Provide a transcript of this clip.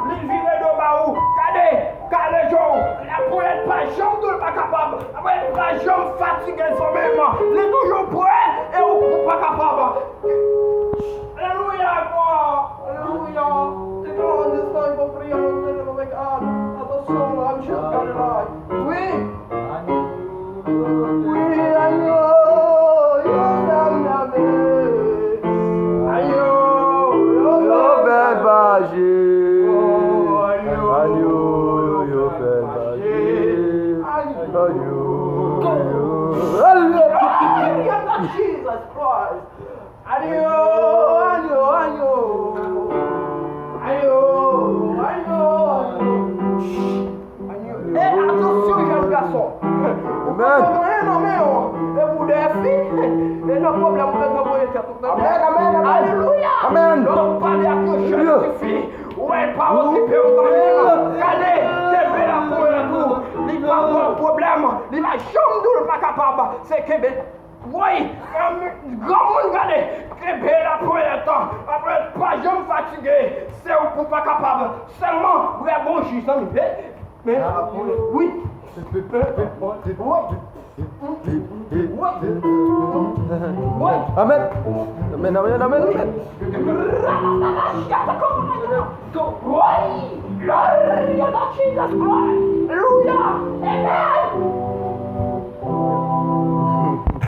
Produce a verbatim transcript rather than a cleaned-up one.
Li vire do ba ou. Gade, kale je w. Laponyèt pa janm di w l pa kapab. Laponyèt pa janm fatige zanmi m. Li toujou prè e ou, ou pa kapab. Alelouya, glwa. Alelouya. Ti ka ann estan, i pou priye ann anglè, oh my God. Atansyon, I'm just gonna lie. Wi. Wi, anyo, yo fè m nève. Anyo, yo fè m nève. Anyo, yo fè m fache. Anyo, yo. Alelouya. Jesus Christ. Anyo, anyo, anyo. Anyo, anyo, anyo. Anyo. E atansyon, jèn gason. Ou pa gen anyen nan men w. E pou de fi, e nan pwoblèm ou bezwen voye tèt ou. Amèn, amèn, amèn. Alelouya. Amèn. Lè w pale ak yon jèn tifi, ou wè l pa okipe w zanmi m. Gade, kenbe laponyèt ou. Li pa ba w pwoblèm. Li pa janm di w l pa kapab. Se kenbe. Woy, granmoun, gade, kenbe laponyèt, laponyèt pa janm fatige, se ou pou pa kapab, sèlman bwè bon ji zanmi, men, men, wi, wi, wi, wi, amèn, amèn, amèn, amèn. Woy, glorya a Jesus Christ.